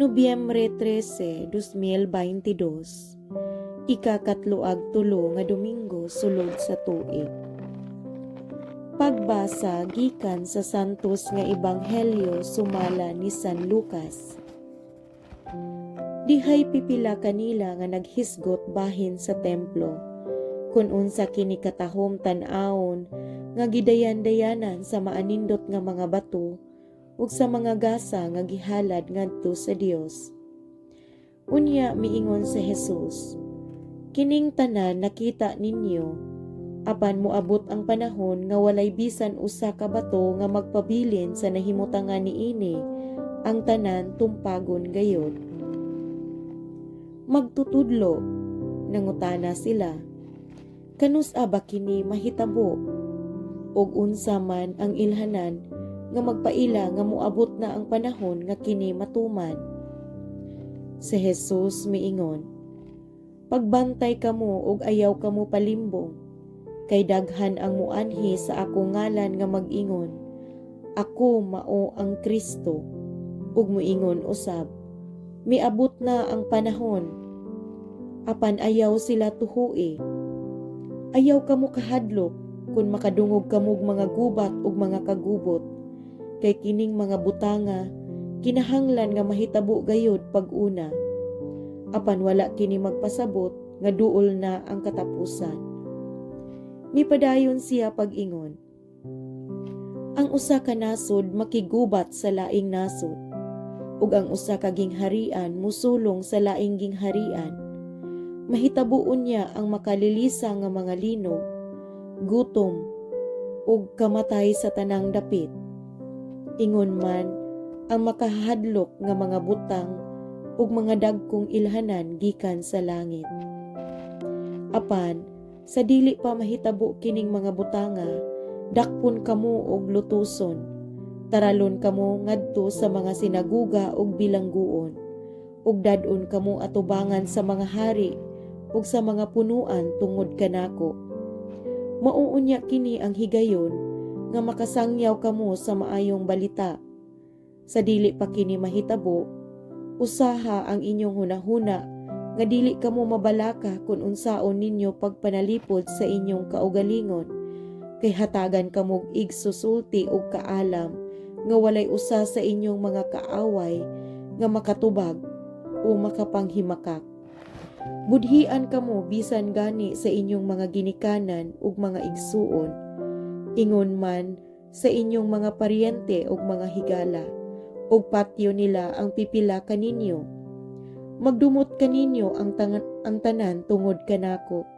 Nobyembre 13, 2022. Ikakatlo ag tulo nga Domingo sulod sa tuig. Pagbasa gikan sa Santos nga Ebanghelyo sumala ni San Lucas. Dihay pipila kanila nga naghisgot bahin sa templo kun unsa kini katahom tan-awon nga gidayan-dayanan sa maanindot nga mga bato ug sa mga gasa nga gihalad ngadto sa Dios. Unya miingon si Jesus, "Kining tanan nakita ninyo, apan moabot ang panahon nga walay bisan usa ka bato nga magpabilin sa nahimutangan niini, ang tanan tumpagon gayod." "Magtutudlo," nangutana sila, "kanus-a ba kini mahitabo? Ug unsa man ang ilhanan nga magpaila nga moabot na ang panahon nga kini matuman?" Si Jesus miingon, "Pagbantay kamo ug ayaw kamo palimbong, kay daghan ang muanhi sa akong ngalan nga mag-ingon, 'Ako mao ang Kristo,' ug muingon usab, 'Miabot na ang panahon.' Apan ayaw sila tuhui. Ayaw kamo kahadlok kung makadungog kamog mga gubat ug mga kagubot, kay kining mga butanga kinahanglan nga mahitabo gayud pag-una. Apan wala kini magpasabot nga duol na ang katapusan." Mipadayon siya pag-ingon, "Ang usa ka nasod makigubat sa laing nasod, ug ang usa ka gingharian musulong sa laing gingharian. Mahitabo unya ang makalilisa nga mga linog, gutom, ug kamatay sa tanang dapit. Ingon man ang makahadlok nga mga butang ug mga dagkong ilhanan gikan sa langit. Apan sa dili pa mahitabo kining mga butanga, dakpon kamo og lutuson. Taralon kamo ngadto sa mga sinaguga ug bilangguon, ug dad-on kamo atubangan sa mga hari ug sa mga punuan tungod kanako. Mao unya kini ang higayon nga makasangyaw kamo sa maayong balita. Sa dili pa kini mahitabo, usaha ang inyong hunahuna nga dili kamo mabalaka kung unsaon ninyo pagpanalipod sa inyong kaugalingon, kay hatagan kamog igsusulti ug kaalam nga walay usa sa inyong mga kaaway nga makatubag o makapanghimakak. Budhian kamo bisan gani sa inyong mga ginikanan ug mga igsuon, ingon man sa inyong mga paryente ug mga higala, ug patyo nila ang pipila kaninyo. Magdumot kaninyo ang tanan tungod kanako,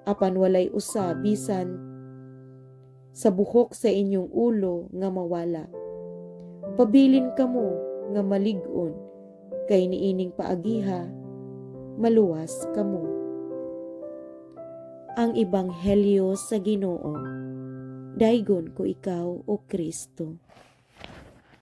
apan walay usa bisan sa buhok sa inyong ulo nga mawala. Pabilin kamo nga malig-on, kay niining paagiha maluwas kamo." Ang Ebanghelyo sa Ginoo. Daygon ko ikaw, O Kristo.